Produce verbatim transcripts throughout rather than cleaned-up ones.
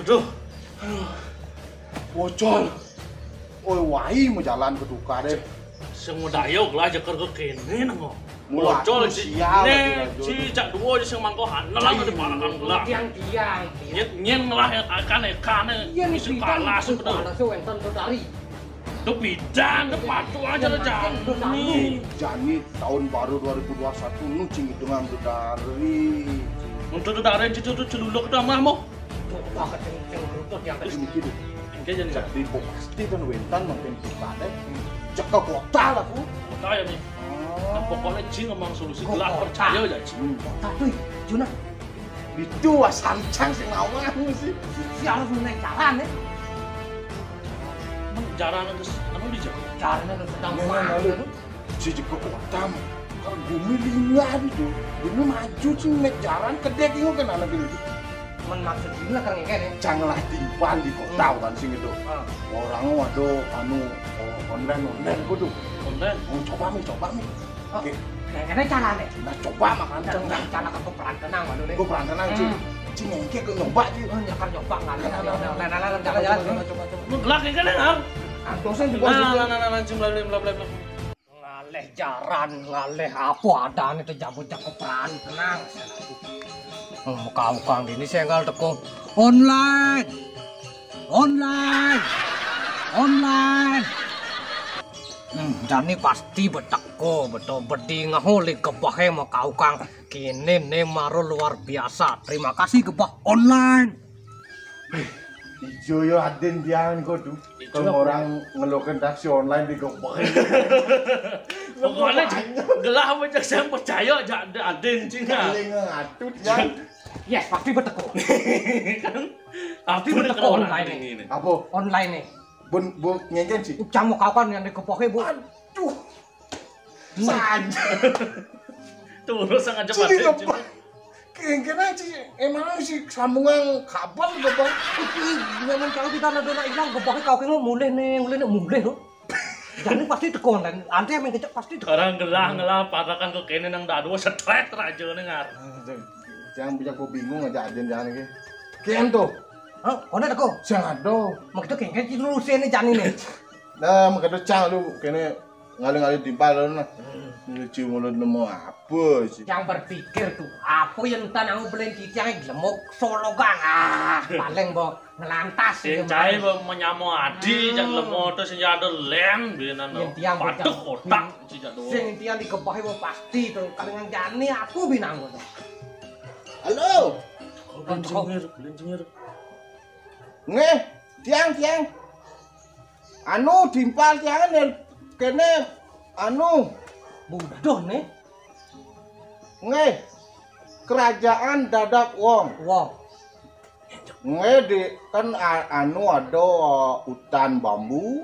Duh, aduh, bocor. Oi, wai mau jalan ke tukar deh. Sing mau dayok lah, jeker ke kene nang. Mula bocor aku sih. Sial lagi, Rajo. Si cak dua aja sing mangko hanel lah di panakan gelah. Tiang-tiang. Nyen, nyen lah yang akan, eh, kane. Iya nih, isi panas, bener. Panas wenten tuh dari. Tuh bidang, tuh patu aja lah, Jani. Jani tahun baru dua ribu dua satu nu cing hitungan tuh dari. Untuk tuh dari itu tuh celuluk tuh amah mau. Coba kenceng-kenceng lutut yang terus mikir. Enggak jadi. Jadi kok pasti kan wentan makin kita deh. Cek ke kota lah, Bu. Kota ya nih. Nah, pokoknya cing emang solusi gelap percaya ya, cing. Kota tuh, Juna. Itu asal cang sing ngawang sih. Si harus mulai jalan ya. Emang jalan ke s-, anu di jalan? Jalan ke sedang mana tuh? Si jeko kota, kan bumi lingah itu. Bumi maju sih nek jalan kedek itu kan anak gitu. Men maksud gila kan kayak gini. Cang lah timpal di kota kan sing itu. Orang ada anu, oh, online, online kudu. Online? Oh, coba mi, coba mi. Oh, oke. Kayak gini caranya. Nah, coba makan. Nah, cara ke peran tenang, waduh deh. Gue peran tenang, Cing. Cing, engke ke nyoba, Cing. Oh, nyakar nyoba, nggak ada. Nah, nah, nah, nah, nah, nah, jalan, jalan, coba, coba, coba. Lu gelak kayak gini, Har? Antosan juga. Nah, nah, nah, nah, nah, Cing, bla, bla, bla, bla. Ngalih jaran, ngalih apa adane tejamu-jamu peran, tenang. Hmm, kau kang ini senggal teko online. Online. Online. Hmm, jani pasti beteko, beto bedi ngahuli kebahe mau kau kang. Kini ne maro luar biasa. Terima kasih kebah online. Ijo yo adin tiang kok tuh. Ijo. Kalau orang ngeluhkan taksi online di gobek. Pokoknya gelah apa cek saya percaya aja ada adin cing. Paling ngatut ya. Yes, pasti beteko. Pasti beteko online ini. Apa? Online nih. Bun, bu, ngengken sih. Ucang mau kapan yang dikepoke, Bu? Aduh. Saja. Terus sangat cepat. Cili cepat. Kengkena sih, emang si sambungan kapan, Bang? Memang kalau kita ada nak hilang, Bang, kau kengok mulai nih, mulai nih, mulai loh. Jadi pasti tekon kan. Nanti yang kecek pasti tekon. Orang gelah ngelah patakan ke kene nang dado setret raja nih ngar. Jangan bisa kau bingung aja aja jangan ke. Kian tuh. Hah? Kau nak tekon? Jangan ada. Mak itu kengken itu lusen nih jani nih. Nah, mak itu cang lu kene ngalih-ngalih timpal lu nah. Lucu mulut nemu apa sih? Yang berpikir tuh, apa yang entah nang belen kita yang lemok sologan. Ah, paling bo ngelantas sing gitu, cai bo menyamo adi, hmm, jangan lemok terus yang ada lem binan. Yang tiang batuk bocah. Otak sih jadul. Sing tiang dikebahi bo pasti tuh. Kalau yang jani aku binang tuh. Halo. Belen cengir, belen cengir. Nggih, tiang, tiang. Anu, timpal tiang nel-, kene, anu. Buduh nih. Nggih. Kerajaan dadap wong. Wong. Nggih, di, kan a-, anu ada hutan bambu,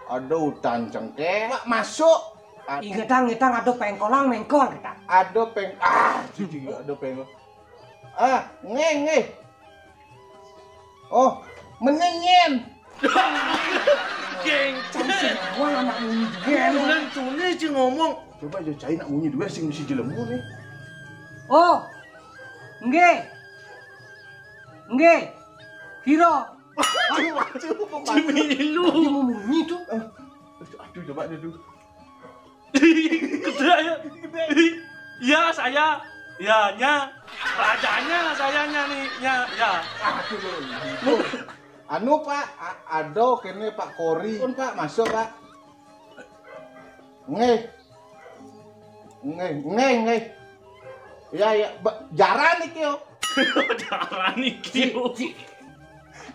ada hutan cengkeh. Pak, masuk. Ad- Ingetang, ingetang ada pengkolang, mengkol kita. Ada peng-, ah, jadi ada pengkol. Ah, nggih, nggih. Oh, mendingin. Geng. Wah, anak munyi juga. Bulan Juni sih ngomong. Coba aja cai nak munyi dua sing mesti jelemu nih. Oh. Nggih. Nggih. Piro? Aduh, aduh, kok cemilu. Dia mau munyi tuh. Eh, aduh, coba dulu. Gede ya. Ya, saya. Ya, nya. Rajanya, sayanya nih. Ya, ya. Aduh, lo. Anu, Pak, a-, ado kene Pak Kori. Pun, Pak, masuk, Pak. Nggih. Nggih, nggih, nggih. Ya, ya, ba-, jaran iki yo. Jaran iki yo.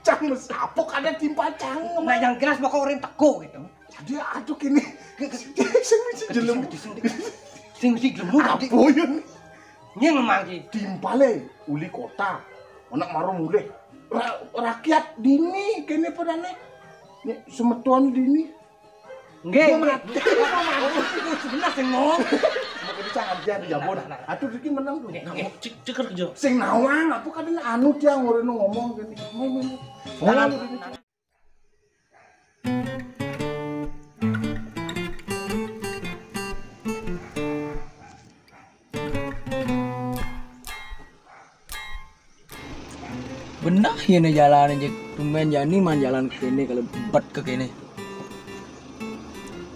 Cang mes-, apa kada timpal cang? Nah, yang jelas bakal orang teko gitu. Jadi aduh kini. Sing mesti jelem. Sing mesti jelem tadi. Apa ya? Nyeng mangi. Timpale uli kota. Anak maro mulih. Ra-, rakyat dini kene padane. Nek semeton dini. Nggih, nggih. Mati. Sebenarnya sing ngomong. Makanya jangan dia di Jabon. Aduh iki menang tuh. Nggih, nggih. Cek, cek kerja. Sing nawang apa kadang anu dia ngono ngomong kene. Ngomong. Dalam Nah, ini jalan aja. Tumben jani man jalan ke kene kalau bet ke kene.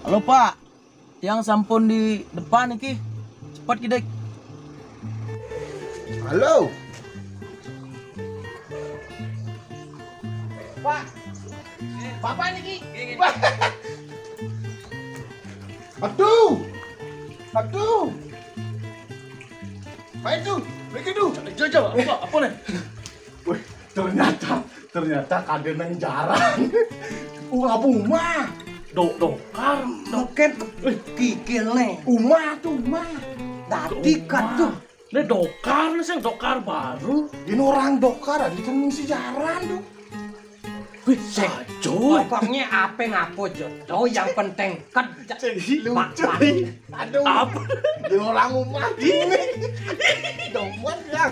Halo, Pak. Yang sampun di depan iki. Cepet ki, Dik. Halo. Pak. Bapak niki. Aduh. Aduh. Pak itu, begitu. Jojo, apa, apa nih? Wih, ternyata, ternyata kadén nang jaran. Wah, apa umah? Dok, dokar. Doket kikil nih. Umah tuh, umah. Dadi kat tuh. Ini dokar nih, sing dokar baru. Ini orang dokar, ada yang ngisi jaran tuh. Wih, Sik, Joy. Pokoknya apa ngapa, Jo? Jo, yang penting kan Jadi lucu. Pak. Aduh. Apa? Dia orang umah ini. Domuan ya.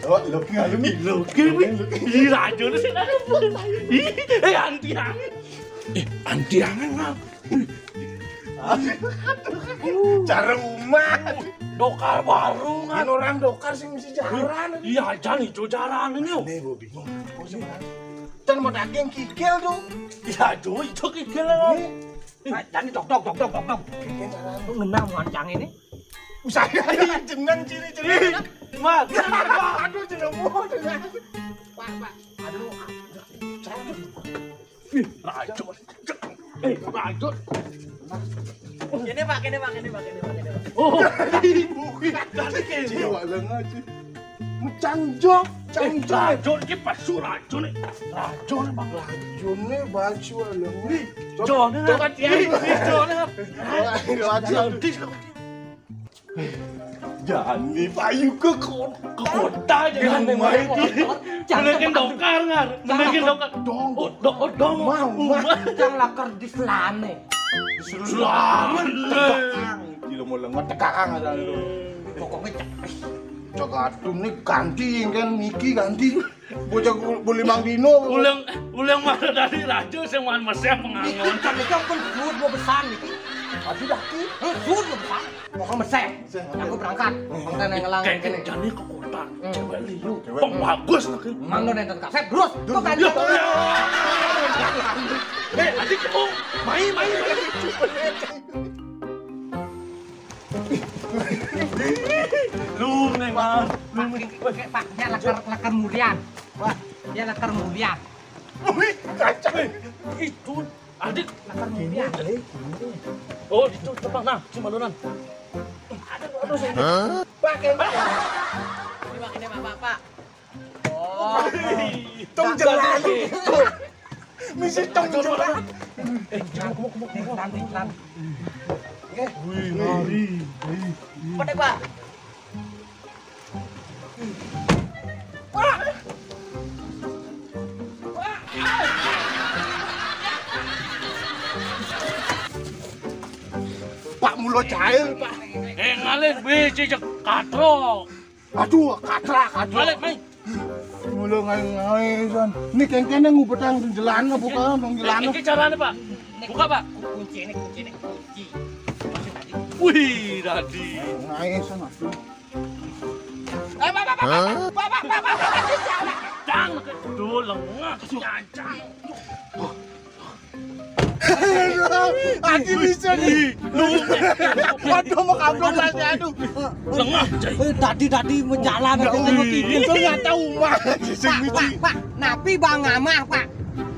Oh, lo ngalumi. Lo ke, wih. Ih, rajo nih. Ih, eh, antiangan. Eh, antiangan, Bang. Cara umah. Dokar baru, kan? Ini orang dokar sih mesti jaran. Iya, aja nih, Jo, jaran ini. Nih, gue bingung. Kan mau daging kikil tuh. Iya, Jo, itu kikil lah. Nih. Nah, jadi dok, dok, dok, dok, dok, dok. Kikil jalan. Lu ngenang wancang ini. Usah jeneng ciri-ciri. Mas. Aduh, jeneng mau. Pak, Pak. Aduh, aduh. Ih, racun. Eh, racun. Kene, Pak, kene, Pak, kene, Pak, kene, Pak, kene, Pak. Oh, tadi kene. Cewek lenga sih. Cangjo, eh, cangjo. Racun iki pasu racun nih. Racun, Pak. Racun nih pasu lenga. Nih, Jon, nih, Pak. Nih, Jon, nih, Pak. Racun. Jani payu ke ko-, ke kota aja. Jangan main motor. Jangan menekin dokar, ngar. Menekin dokar. Dong. Oh, do-, oh, dong. Mau, mau. Jangan laker di selane. Selane. Di lo mau lengot tekakang ada lo. Pokoknya cek. Cek aduh nih ganti kan Niki ganti. Bocah ku-, beli Mang Dino. Ulang, ulang mana dari raja sing wan mesem pengangon. Kan iki ampun suud mau pesan iki. Aduh dah ki. Eh, suud mau pesan. Mau ke mesem. Aku berangkat. Konten yang ngelang kayak gini. Jani ke kota. Hmm. Cewek liu. Cewek. Pembagus lagi. Mang lo nonton kaset terus. Tuh kan. Ya. Eh, adik kamu. Main, main. Lu nih, Mas. Pak, Pak, dia lakar, lakar mulian. Wah, dia lakar mulian. Wih, kacau. Itu, adik. Lakar mulian. Oh, itu tempat nah, cuma lunan. Aduh, aduh, saya. Pak, kayak Pak. Ini, Pak, ini, Pak, Pak, Pak. Oh. Tong jelas. Misi tong jelas. Eh, iklan, iklan. Wih, ngeri. Pada, Pak. Pak mulo cair, Pak. Eh, ngalih biji cek katro. Aduh, katra, katra. Balik, Mai. Mula ngae-ngae san. Ini kengkene ngubetang jalan buka nang jalan. Iki carane, Pak. Buka, Pak. Kunci ini, kunci ini, kunci. Wih, tadi. Ngae san aduh. Eh, Pak, Pak, Pak, Pak, Pak, Pak, Pak, Pak, Pak, Pak, Pak. Dang, aduh, lengah, cancang. Aji bisa nih. Aduh, mau kablok lagi, aduh. Lengah, Jai. Eh, tadi, tadi menjalan, aku mau tidur. Ternyata umah, sing Pak, Pak, napi Bang Amah, Pak?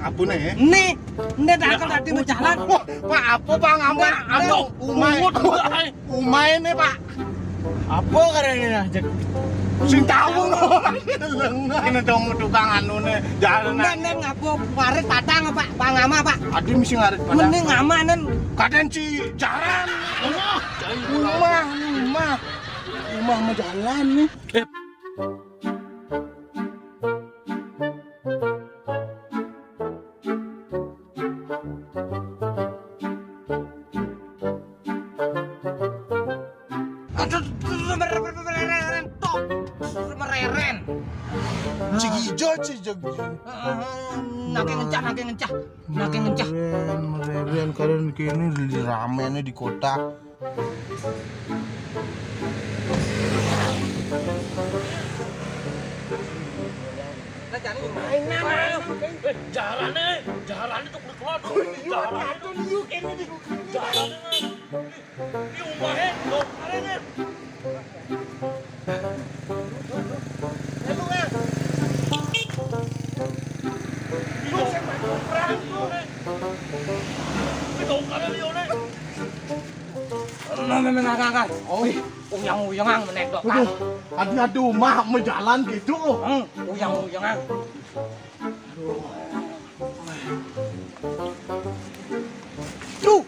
Apa nih? Nih, nih, dah tadi menjalan. Wah, Pak, apa Bang Amah? Anu, umah. Umai ini, Pak. Apa karena ini aja? Sing tahu. Ini dong tukang anu nih, jalan. Nen, nen, ngapa ngarit padang, Pak? Bang Ama, Pak. Aduh, mesti ngarit padang. Mending Ama, nen. Kadang ci jalan. Rumah, rumah. Rumah mau jalan nih. Eh. Aduh, mereren, tok. Mereren. Cik ijo, cik ijo. Heeh, nake ngencah, nake ngencah. Nake ngencah. Mereren, mereren, kalian kene rame nih di kota. Nah, jane mainan. Eh, jarane, jarane tuh keluar. Iya, jarane tuh liu kene iki. Jarane. Di omahe, lho, arene. Ayo, Kang. Iya. Wis, Kang, perang, Kang. Itu karena lione. Nah, nah, nah, nah, nah. Oh. Ih, uyang-uyangan meneh kok, Kang. Aduh, aduh, aduh, mah mau jalan gitu. Hmm, uyang-uyangan. Duh.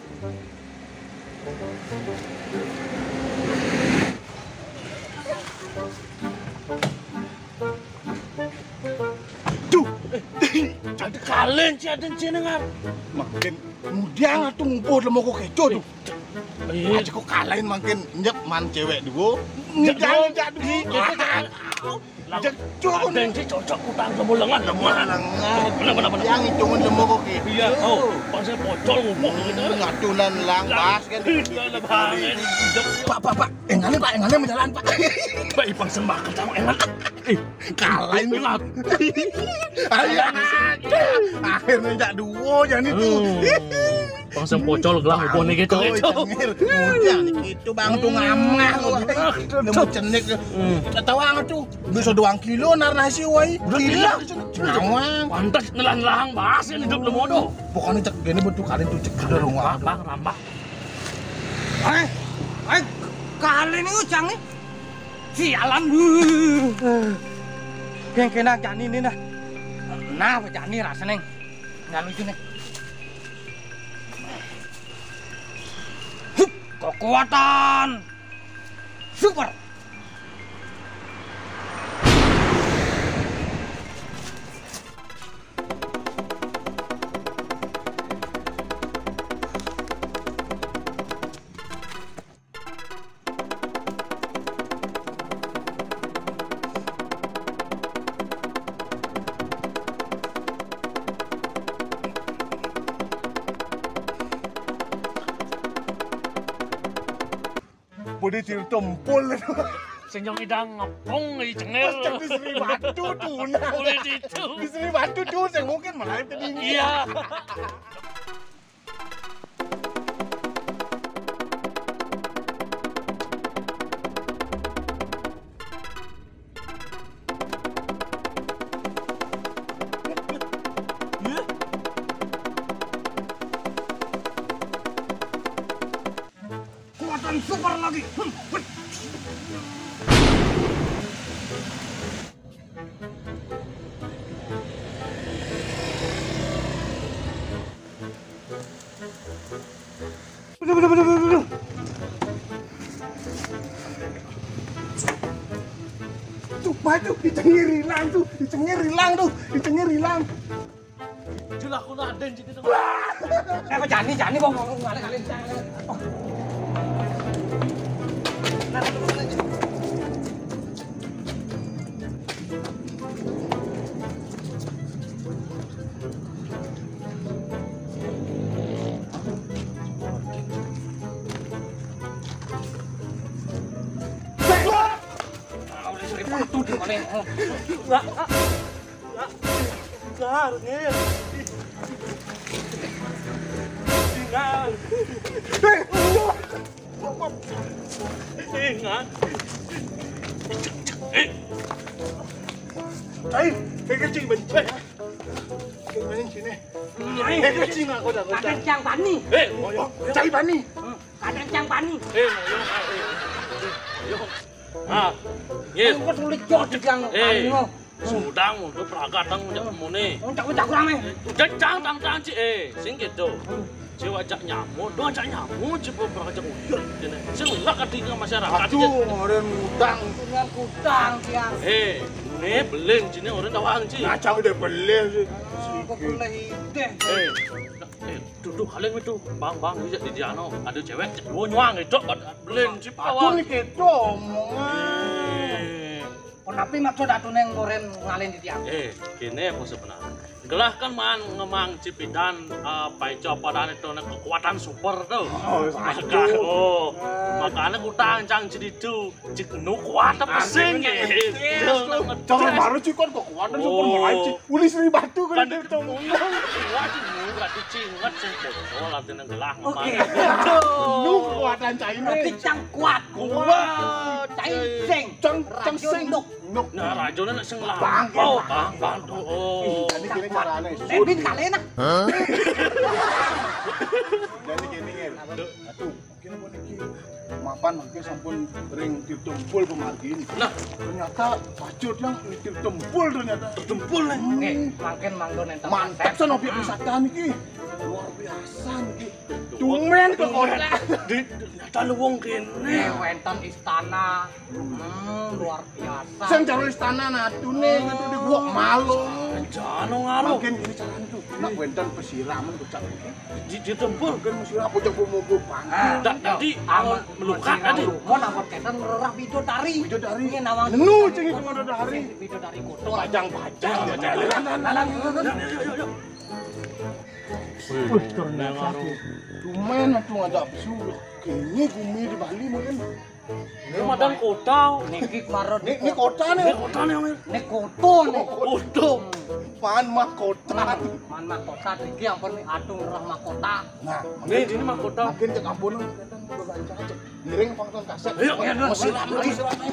Duh. Ada kalen si ada jenengan. Makin mudiang atuh ngumpul lemo kok keco tuh. Iya. Aja kok kalahin makin nyep man cewek dua. Ngidang jak dua. Iya, iya, iya. Lah, jek, Cun. Kadang sih cocok utang sama lengan, lemah. Lengan. Bener, bener, bener. Yang hitungan lemah kok, Ki. Iya, oh, pas saya pocol ngomong gitu. Hmm, ngatunan lang, pas kan. Iya, lebaran. Pak, Pak, Pak. Enggaknya, Pak, enggaknya menjalan, Pak. Pak, Ipang sembah ketemu enak. Eh, kalahin, Pak. Ayo, akhirnya jak duo, jadi tuh. Hmm. Bang sempocol gelang ubone gitu. Cengir. Mudiang gitu, Bang, tuh ngamah, wah. Nemu cenik. Tahu anget tuh. Bisa doang kilo nar nasi, wah. Kilo. Ngawang. Pantes nelan lahang bahas yang hidup nemu tuh. Pokoknya cek gini betul kali tuh cek udah rumah. Rambak, rambak. Eh, eh, kali ini ujang nih. Sialan. Yang kena jani ini nah. Nah, jani rasanya. Nggak lucu nih. Hup, kekuatan super. Budi tiru tempul. Sing nyong idang ngepung di cengir. Terus jadi Sri Batu tuh, nah. Boleh itu. Di Sri Batu tuh, saya mungkin malah tadi. Iya. Kekuatan super lagi. Hmm. Betul, betul, betul, betul, betul. Tuh, Pak, tuh, di cengir hilang tuh, di cengir hilang tuh, di cengir hilang. Jelas aku naden jadi teman. Eh, kok jani, jani kok ngomong ngalih-ngalih. Oh. Nah, Ingat. Ingat. Eh. Cai, kayak kecil benci. Kayak main sini. Kayak kecil nggak kau dah. Kadang cang bani. Eh, ngoyo. Cai bani. Hmm, kadang cang bani. Eh, ngoyo. Eh, eh, ngoyo. Ah, yes. Engko sulit jok digang. Eh, bani, sudang untuk pragatang ndak muni. Uncak-uncak kurang, eh. Udah cang tang tang ci, eh, sing gitu. Ci wajak nyamuk, do ajak nyamuk ci pragatang uyut kene. Sing lak kadinga masyarakat. Aduh, orang ngutang. Dengan kutang tiang. Eh, ne belen cine orang tawang ci. Ngacau deh belen sih. Kok boleh ideh. Eh, eh, duduk kalian itu, bang, bang, bisa di Diano, ada cewek, cek dua nyuang itu, belen ci. Aduh, pawang. Nih gitu omongan. Eh. Kenapi maksud atune ngoren ngalen di tiang? Eh, kene apa sebenarnya? Gelah kan man ngemang cipidan, eh, paica padane to nek kekuatan super to. Oh, maka, oh, makane kutang cang cedidu. Cik nu kuat apa sing? Cara baru cik kon kekuatan super mulai cik. Uli Sri Batu kan itu. Kuat nu berarti cinget sing bocor artine gelah ngemang. Nu kekuatan caine. Berarti cang kuat. Kuat. Cai sing. Cang, cang sing. Nuk. Nah, rajane nek sing lampau, bang, bang, oh. Jadi kene carane. Bebin kalena. Jadi kene, Ngir. Aduh, kene apa niki? Mapan mangke sampun ring Tirta Empul pemargin. Nah, ternyata pacut yang Tirta Empul ternyata. Tirta Empul nih. Nggih, mangkin manggon enten. Mantap san objek wisata niki. Luar biasa niki. Tumen kok di, ternyata lu wong kene. Nggih, wenten istana. Hmm, luar biasa. Sing jero istana natune gitu di gua malu. Jano ngaro. Mungkin ini carane tuh. Nak wenten pesiraman bocah iki. Di, di tempur. Mungkin pesiraman bocah pemupu panggil. Dak tadi awal melukat tadi. Mon apa keten ngererah bidodari. Bidodari. Ini nawang. Nenu sing itu bidodari. Bidodari kotor. Bajang-bajang. Wih, ternyata tuh. Lumayan aku ngajak pesu. Kene gumi di Bali mungkin. Ini madan kota. Niki marot. Ini, ini kota nih. Ini kota nih, Mir. Ini kota nih. Kota. Man mahkota. Man mahkota iki ampun atung roh mahkota. Nah, ini, ini mahkota. Mungkin cek ampun. Ngiring pangton kaset. Ayo, ayo, ayo. Mesir amat, mesir amat.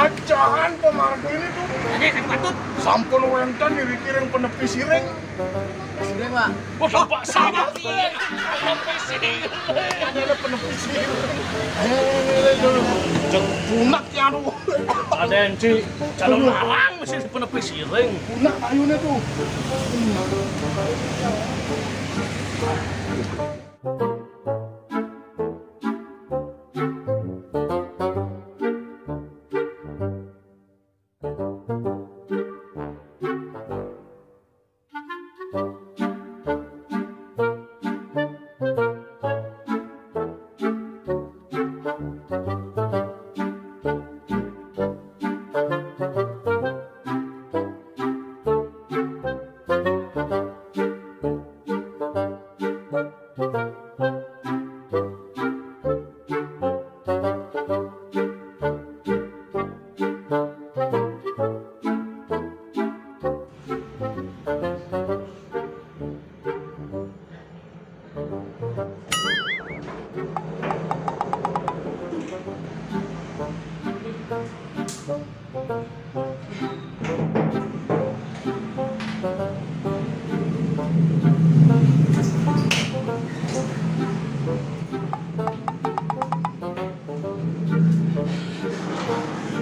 Ajahan pemargi ini tuh. Ini yang patut. Sampun wenten niriki ring penepi siring. Siring, Pak. Wah, Pak, sama. Penepi siring. Ada, ada penepi siring. Eh, cek punak ya, aduh. Ada yang ci calon larang mesti penepi siring. Punak ayune tuh.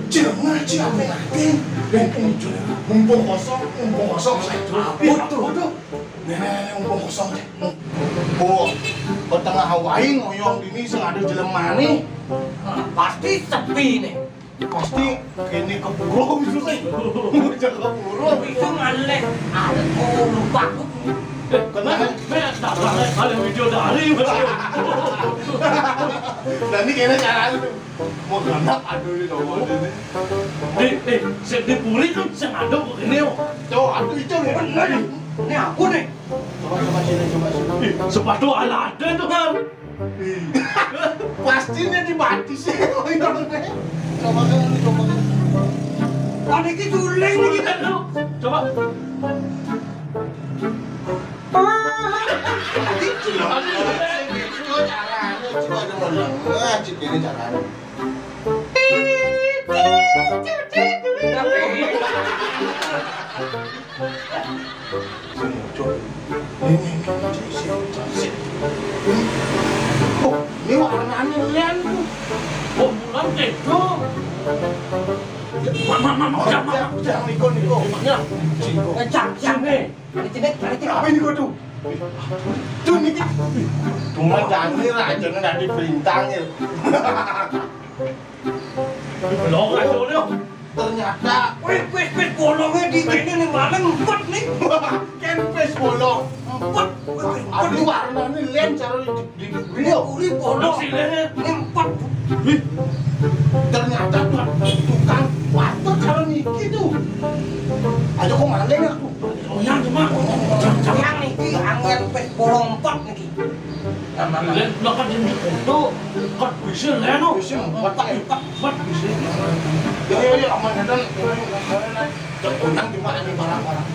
Cil, ngaji apa yakin? Dan ini, Jul, mumpung kosong, mumpung kosong saya, Jul. Betul, betul. Nih, nih, nih, mumpung kosong, Jul. Oh, tengah Hawaii ngoyong dini sing ada jelema nih. Pasti sepi nih. Pasti kene kepuro bisa sih. Jangan kepuro. Bisa ngalih. Ada, oh, lupa aku. Kena, me, tak banget ada video dari. Dan ini kene carane. Mau genap aduh di nomor ini. Di, eh, sing di puri kan sing ada kok ini, oh. Tuh, aduh itu ya. Bener. Ini aku nih. Coba, coba sini, coba sini. Ih, sepatu ala ada tuh, Bang. Ih. Pastinya di mati sih. Oh, iya, bener. Coba kan, coba kan. Lah, niki suling niki. Coba. Tadi jelas. Itu caranya, coba dulu. Wah, cik, ini caranya. Ini, ini, ini, ini, ini. Oh, ini warnanya lian. Oh, bulan kedo. Mama, mama, mama, mama. Jangan, jangan, Niko, Niko. Emangnya? Ciko. Eh, Cak, Cak. Sini. Cari cilik, cari cilik. Apa ini kau tuh? Tuh, Niki. Cuma jangan, rajanya dari perintahnya. Belum aja udah. Ternyata. Wis, wis, wis, bolongnya di sini nih, malah ngumpet nih. Kan wis bolong. Empat. Aduh, warnane len cara di, di, di, di, di, bodoh. Ini empat. Wih, ternyata tuh tukang warteg kalau niki tuh. Aja kok maling aku. Oh, yang cuma jam-jam yang niki angin pes bolong empat niki. Len, lah kan ini foto, kan bisa, Len, oh. Bisa, empat, empat, empat bisa. Ya, ya, ya, aman, ya, Dan. Yang cuma ini barang-barang.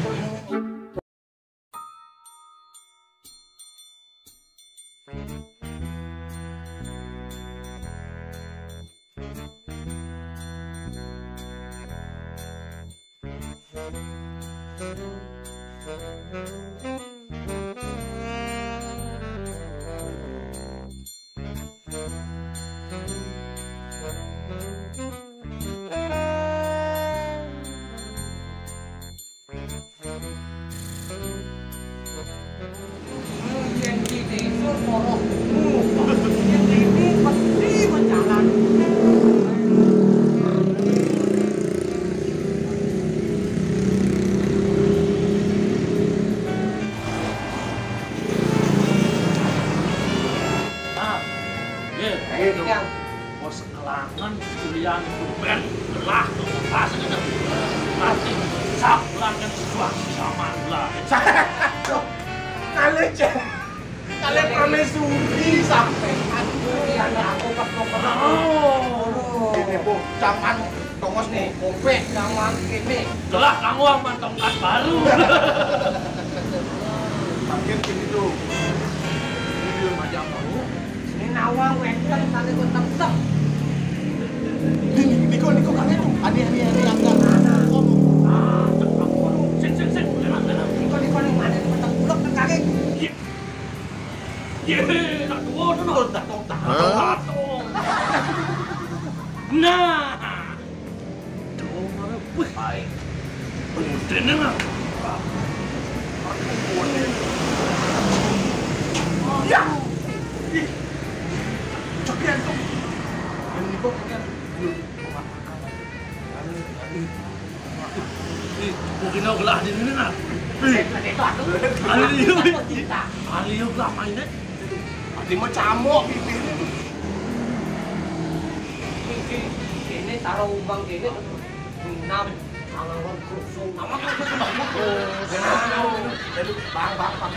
Yen di desa para guru, yen dene mesti berjalan. Nah, iya, iya, dong. Bos kelangan kuliah itu ben gelah tuh pas aja. Nanti sap langgan sebuah zaman lah. Aduh, kali cek. Kali permaisuri sampai. Aduh, iya, ada aku pas mau kenal. Oh. Ini, Bu, zaman tongos nih, kopek zaman ini. Gelah kamu sama tongkat baru. Makin gini tuh. Ini dia macam baru. Ini nawang wénten kali kok temsem. Ini, ini, niko, niko, kangge tuh. Ane, ane, ane, angkat. Sing, sing, sing. Niko, niko, ning mane kok tengkulek nang kangge. Iya. Iya, nak dua tuh, nak. Hah? Nah. Dua mana? Wih. Ayo. Bener lah. Aku kuat ya. Ya. Ih. Cepian tuh. Yang ini kok kan. Yuk, makan, makan. Aduh, aduh. Ih, mungkin aku gelah di sini, nah. Ih. Aduh, iya. Aduh, iya, gelah mainnya. Ati mau camuk bibirnya tuh. Ini, ini taruh ubang ini. Enam. Bang, bang, bang.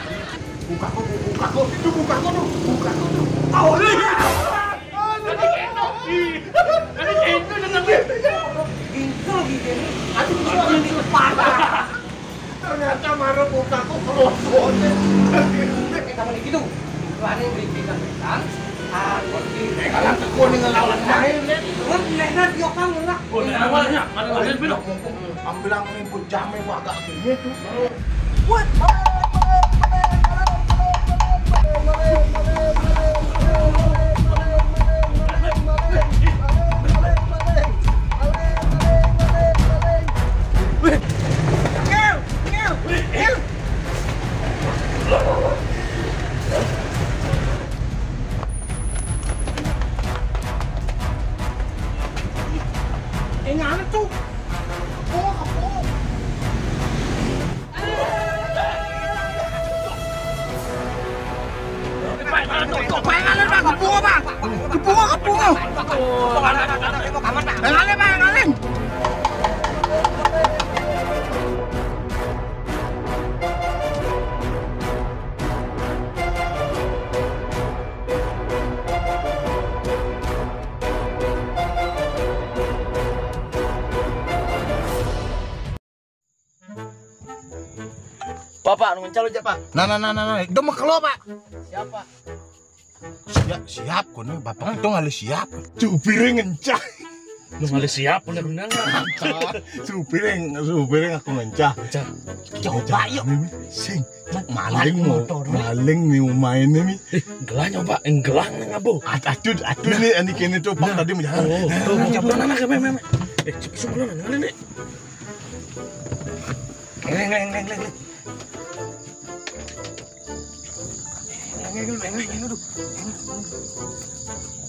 Buka kok, buka kok. Itu buka kok tuh. Buka kok tuh. Oh, iya. Aduh, itu, itu, itu. Itu, gitu. Aduh, itu, itu. Ternyata mara buka kok kelopone. Eh, kamu nih gitu. Itu aneh beri pisan-pisan. Ah, ngerti. Eh, kalau teko nih ngelawan main, nih. Nek, nek, nek, yo, Kang, nek. Oh, nek, awalnya, mana, mana, beda. Ambilang ribut jame, wah, agak gini tuh. What? Eh, ngana tuh? Kepung, kepung. Kepung, kepung. Kepung, kepung. Kepung, kepung. Kepung, kepung. Kepung, kepung. Pak, Pak, nungguin calon aja, Pak. Nah, nah, nah, nah, nah. Demek lo, Pak. Siapa? Siap, siap, kono bapak itu ngalih siap. Supire ngencah. Lu ngalih siap, bener-bener. Supire, supire aku ngencah. Ngencah. Coba, yuk. Sing. Maling mau, motor, maling nih main ini. Eh, gelah nyoba, gelah nang abo. Aduh, aduh nih, ini kene tuh, Pak, tadi mau jalan. Oh, tuh, coba nang, nang, nang. Eh, cepet, cepet, nang, nang, nang. Leng, leng, leng, leng, leng. Leng, leng, leng, leng, leng, aduh.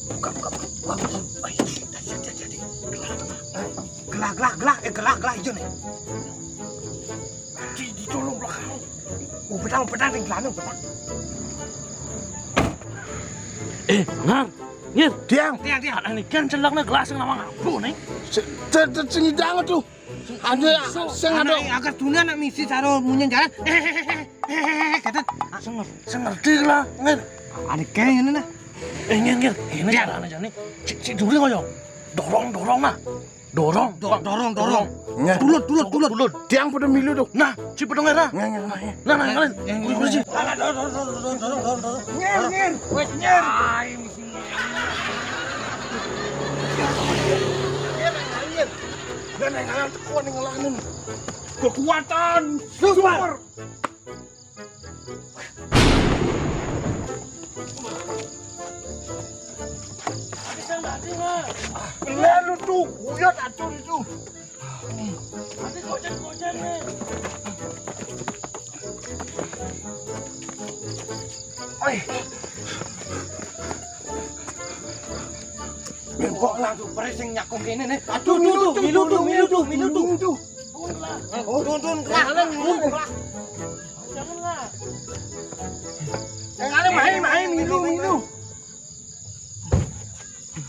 Buka, buka, buka. Wah, wah, wah. Ayo, jadi, jadi, jadi. Gelah, gelah, gelah, eh, gelah, gelah, ijo nih. Di, di colong lah. Umpetang, umpetang, ring gelane, umpetang. Eh, Ngar, Ngir. Tiang. Tiang, tiang. Anak ini kan celaknya gelas yang nama ngaku nih. Se-, se-, se-, sing jangan tuh. Ada, sing ada. Anak ini agak dunia anak misi caro munyen jalan. Hehehe, kata. Sing, sing ngerti lah, Ngir. Anak kayak ini nah. Eh, Ngir, Ngir. Ini caranya nih. Cik, cik dulu kok, yo. Dorong, dorong nah. Dorong. Do-, dorong, dorong. Nggih. Tulun, tulun, tulun. Tulun. Tiang padha milu to. Nah, si pedonge ra. Nggih, nggih, nggih. Nah, nah, kalian. Kuwi, kuwi sih. Alah, dorong, dorong, dorong, dorong, dorong, dorong. Ngir, ngir. Wis, ngir. Ngir, ngir. Ngir, ngir. Kekuatan super. Bener lu tuh, guyot atur itu. Ai. Mbok langsung presing nyakung kene nih. Aduh, milu tuh, milu tuh, milu tuh, milu tuh. Oh, tun, tun, kelah, tun, kelah. Janganlah. Yang ada main, main, milu, milu.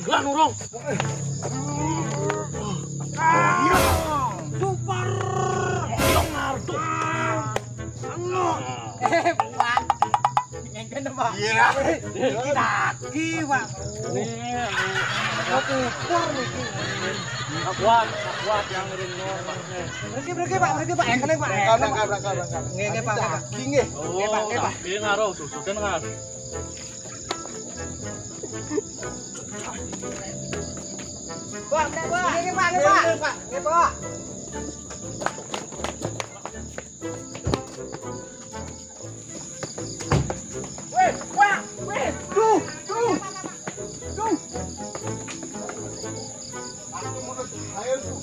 Gelah nurung. Super. Yang ngarep. Anu. Eh, Pak. Ngenten, Pak. Iya. Iki kaki, Pak. Ini, anu. Kupur niki. Kuat, kuat yang ringan. Mriki, mriki, Pak, mriki, Pak. Engkene, Pak. Berangkat, berangkat, berangkat, berangkat. Nggih, nggih, Pak, nggih, Pak. Iki nggih. Oh, nggih, Pak, nggih, Pak. Iki ngaruh susutan, Mas. Pak, Pak, Pak. Nggih, Pak, nggih, Pak. Nggih, Pak. Weh, Pak, weh, tuh, tuh, tuh. Aku mau ke air tuh.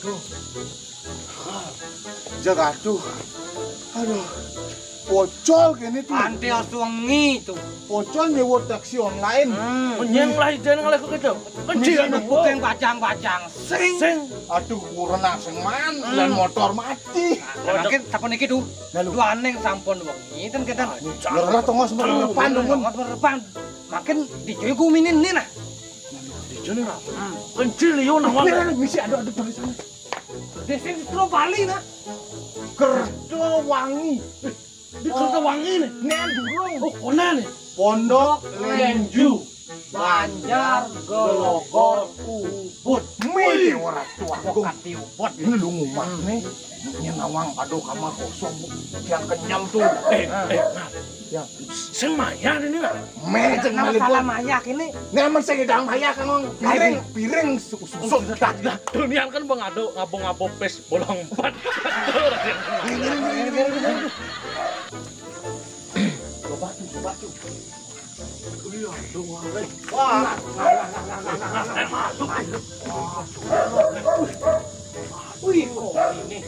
Aduh. Jagaduh. Aduh. Pocol kene tuh. Ante os wengi tuh. Pocol nyewa taksi online. Hmm. Menyang lah ide ngalih kok gitu. Kencing. Mesti bajang-bajang. Sing. Sing. Aduh, kurang sing man, dan motor mati. Nah, mungkin sampun iki tuh. Lalu. Duaning sampun wengi ten keten. Ora tongos merepan, temen. Tongos merepan. Makin dijoy guminin nih nah. Dijoy nih nah. Hmm. Kencil yo nang. Misi ada ada tulisannya. Desa Sutro Bali nah. Kerto Wangi. Di Kerto Wangi nih. Nih durung. Oh, kono nih. Pondok Lenju. Banjar Gelogor Ubud. Mih, ora tuh aku. Kok kati Ubud. Ini lu ngumah nih. Ini nawang, aduh, kamar kosong, Bu. Yang kenyal tuh. Eh, eh, nah. Ya. Sing maya ini lah. Meh, cek malah salah maya kene. Nek aman sing ndang maya kan, Ngong. Piring, piring su-, susut. Dah, dah. Dunian kan bang ado ngabo-ngabo pes bolong empat. Coba tuh, coba tuh. Iya, dong, Wang. Wah. Wih, kok ini?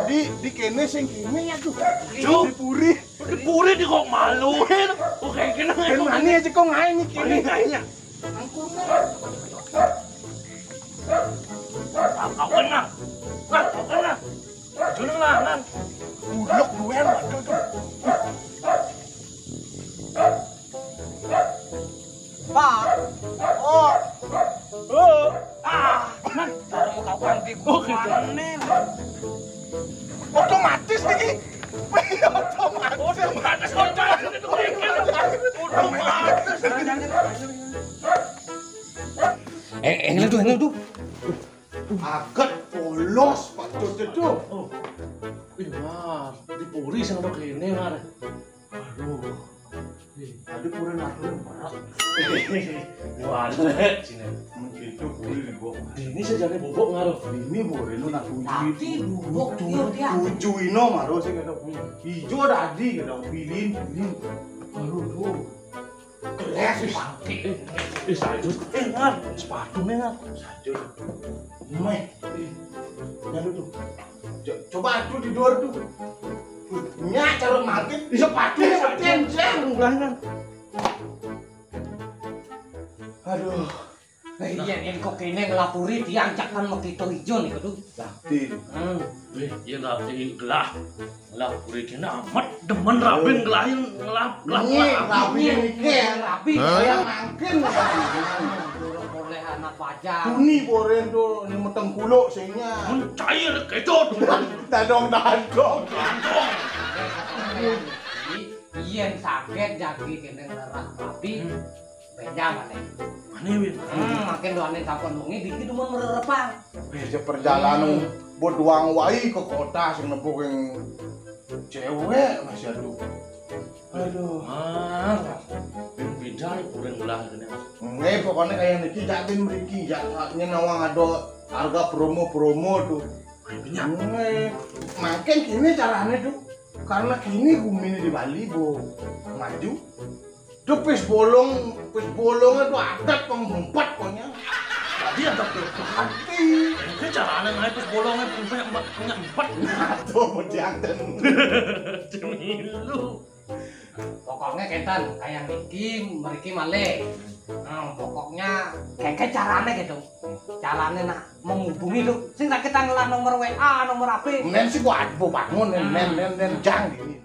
Di, di kene sing kene ya tuh. Cuk. Di puri. Di puri di kok maluin. Kok kayak gini? Ben mani aja kok ngain nih kene. Ini kayaknya. Angkung. Kau kena. Nah, kau kena. Dulu lah, Nan. Buluk duel, aduh, aduh. Pak. Oh. Oh. Ah, Nan, taruh kau kan di gua, Nen. Otomatis iki. Otomatis. Otomatis, otomatis. Otomatis. Eh, eh, ini tuh, ini tuh. Aget polos, Pak Jojo. Wah, di puri sing ada kene, Mar. Aduh. Tadi puri nak merak. Wah, sini. Mungkin itu puri di gua. Ini saja nih bobok ngaruh. Ini boleh lu nak uji. Tapi bobok, iya, dia. Uji ino ngaruh sih kata. Ijo tadi kata pilih, pilih. Aduh, tuh. Keles, bangke. Eh, eh, Sajud. Eh, Ngar, sepatu nih, Ngar. Sajud. Meh. Eh, lalu tuh. Co-, coba tuh di luar tuh. Nya cara makin di sepatu. Eh, sepatu. Udah, Ngar. Aduh. Lah iya, yen kok kene ngelapuri tiang cak kan makita ijo niku, Dul. Lah, Dul. Hmm. Wih, iya ngerti gelah. Ngelapuri kene amat demen rabi gelah yen ngelap, ngelap, ini ngelap. Rabi ini ke, rabi. Hah? Kaya mangkin. Durung oleh anak pacar. Buni boren tuh, ini meteng kuluk sehingga. Mun cair kecut. Dadong-dadong. Dadong. Yen saged jagi kene ngerak rabi. Hmm. Beda maneh. Maneh, Win? Hmm, makin doane sampun wengi diki demen mererepan. Beda perjalanan, hmm, buat doang wai ke kota sing nempuh yang cewek masih aduh. Aduh. Ah, ben beda ya kurang belah kene. Nggih, pokoknya kayak niki jak ben mriki, jak nyen nawang ada harga promo-promo tuh. Nggih, makin kene carane tuh. Karena kene gumine di Bali, Bu. Maju. Itu pis bolong, pis bolongnya itu adat pengumpat pokoknya. Tadi ada pis hati. Itu caranya naik pis bolongnya punya empat, punya empat. Nah, tuh, mau dianten. Cemilu. Pokoknya kenten, kayak niki, meriki malih. Nah, pokoknya kayak caranya gitu. Caranya nak menghubungi tuh. Sing tak kita ngelah nomor W A, nomor H P. Men sih gua aja bangun, men, men, men, men, jang gini.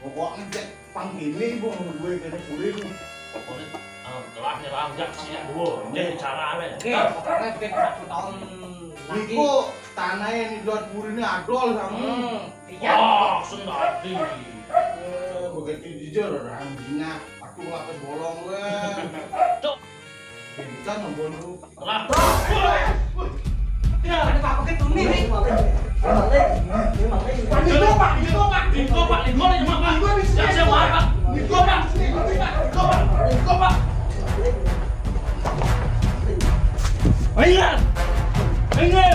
Pokoknya cek pang ini, Bu, gue kena puri, Bu. Pokoknya, ah, telah nyerang jak sih, Bu. Ini caranya. Oke, pokoknya kita satu tahun lagi. Niku tanahnya di luar puri ini adol sama. Hmm, iya. Oh, sendati. Eh, begitu jujur orang Cina. Aku lapis bolong gue. Cok. Bisa nembon lu. Lah. Ya, ada apa ke tuni nih? Pak Niko, Pak Niko, Pak Niko, Pak Niko, nih, Pak. Pak Niko di sini. Siap, siap, Pak. Niko, Pak. Niko, Pak. Niko, Pak. Ayo. Ayo.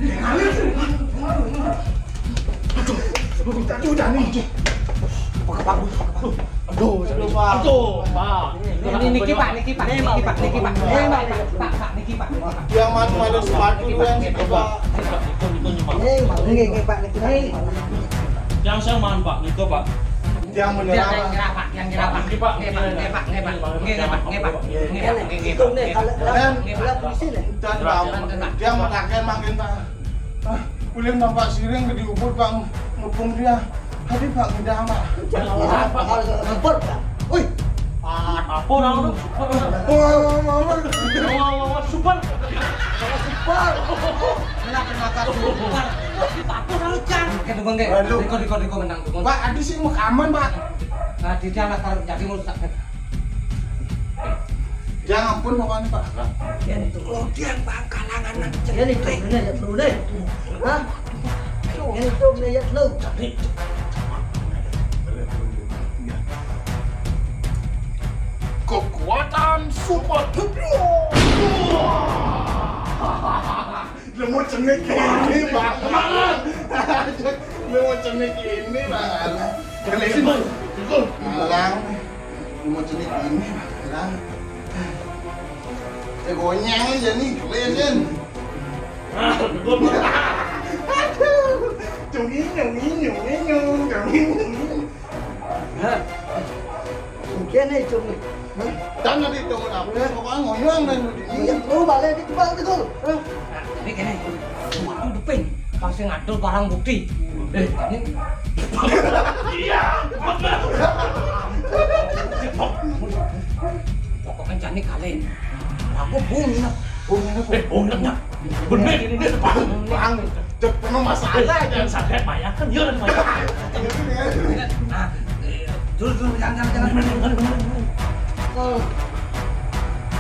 Aduh, aduh, aduh, aduh, aduh, Pak. Aduh, Pak. Ini, niki, Pak, niki, Pak, niki, Pak, niki, Pak. Pak, Pak, niki, Pak, niki, Pak. Yang mana ada sepatu yang niki, Pak. Niki, niki, Pak, niki, Pak. Yang saya mana, Pak? Niko, Pak. Yang menyerah, Pak. Yang nyerah, Pak. Yang nyerah, Pak. Nggih, Pak. Nggih, Pak. Nggih, Pak. Nggih, Pak. Nggih, Pak. Nggih, Pak. Nggih, Pak. Nggih, Pak. Nggih, Pak. Nggih, Pak. Dan, dan, dan, dia mengatakan makin tak. Ah, ulin nampak siring ke diubut, Bang. Ngepung dia. Tadi, Pak, udah, Pak. Jangan, Pak. Ngepung, Pak. Wih. Apa orang lu? Super. Wah, wah, wah, wah. Wah, wah, wah, super. Super. Kenapa mata super? Apa orang lu, Cang? Oke, Bang, Bang. Aduh. Riko, Riko, Riko, menang, Bang. Pak, ada sih mau aman, Pak. Nah, di dia lah, kalau jadi mau rusak. Dia ampun pokoknya, Pak. Yen itu kelodian, Pak, kalangan nang. Yen itu, ini ya, dulu deh. Hah? Yen itu, ini ya, dulu. Kekuatan super. Lemu cenik ini, Pak. Lemu cenik ini, Pak. Kelesin, Bang. Alang. Lemu cenik ini, Pak. Alang. Eh, gonyang aja nih, kelesin. Aduh, cung inyung, inyung, inyung, cung inyung, inyung. Hah? Mungkin nih, cung. Hah? Dan nanti cung apa? Pokoknya ngonyong dan di Iya, lu balik di kepala itu. Hah? Nah, jadi gini, waktu depin, pasti ngadol barang bukti. Eh, ini. Iya, bener. Pokoknya jani kalian. Aku bung, bung, eh, bungnya. Bener ini, ini, Bang. Bang, cek penuh masalah. Yang sakit banyak kan, iya, banyak. Nah, eh, dulu, dulu, jangan, jangan, jangan. Oh.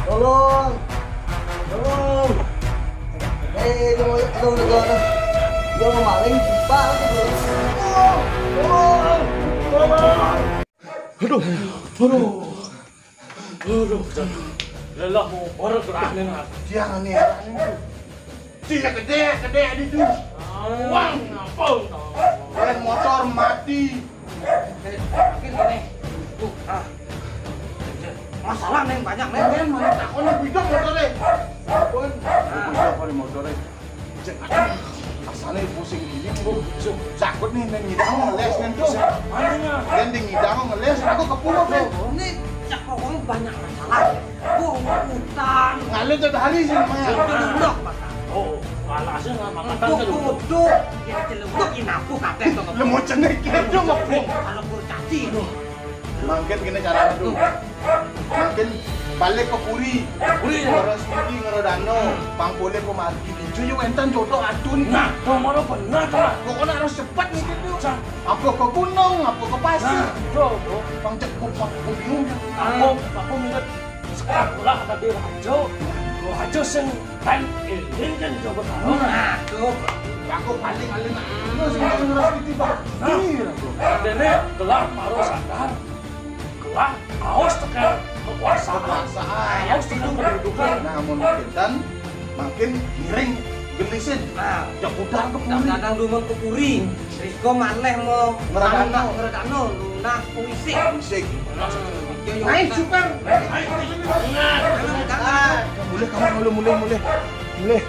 Tolong. Tolong. Eh, lu, lu, lu, lu, lu. Gua mau maling, Pak. Tolong. Tolong. Tolong. Aduh, aduh. Aduh, lelah mau baru terakhir. Jangan nih. Dia gede, gede di tuh. Wang, apa? Motor mati. Mungkin gini. Tuh, ah. Masalah, Neng, banyak, Neng. Neng, mana takutnya bidang motornya. Pun, apa nih motornya? Cek, aduh, rasanya pusing gini, Bu. Sakit nih, Neng, ngidang ngeles, Neng, tuh. Mana? Dan di ngidang ngeles, aku ke pulau, Neng. Ini, cak pokoknya banyak masalah. Aku utang. Ngalir tiap hari sih, Neng. Udah, Pak. Oh, malah sih nggak makan. Untuk, untuk. Ya, celupuk, inapu, kabeh, tuh. Lu mau cenek, gitu, nggak, Bu? Kalau kurcaci, tuh. Mangkin kene carane, Dul. Mangkin balik ke puri. Puri, ya? Ngero Studi, ngero Dano, pang boleh pemargi. Ijo yo enten jodoh aduh nih. Nah, to mara bener to, Mas. Pokoknya harus cepat nih gitu. Cak. Apa ke gunung, apa ke pasir. Nah, to, to. Pang cek gua, gua bingung. Aku, aku inget sekolah tadi raja. Raja sing kan eling kan coba tahu. Nah, to. Aku paling alim anu sing harus gitu, Pak. Nah, iya, Bro. Dene gelar maro sadar. Gelar aos tekan kekuasaan. Kekuasaan. Aos tekan kedudukan. Nah, mun kinten mangkin ngiring genisin. Nah, ya udah ke puri. Kadang-kadang dumun ke puri. Riko maleh mau ngeradano. Ngeradano, ngeradano, lunah puisi. Puisi. Nah, ayo, ayo, Super. Ayo, ayo, ayo. Jangan, jangan. Mulai kamu, mulai, mulai, mulai. Mulai.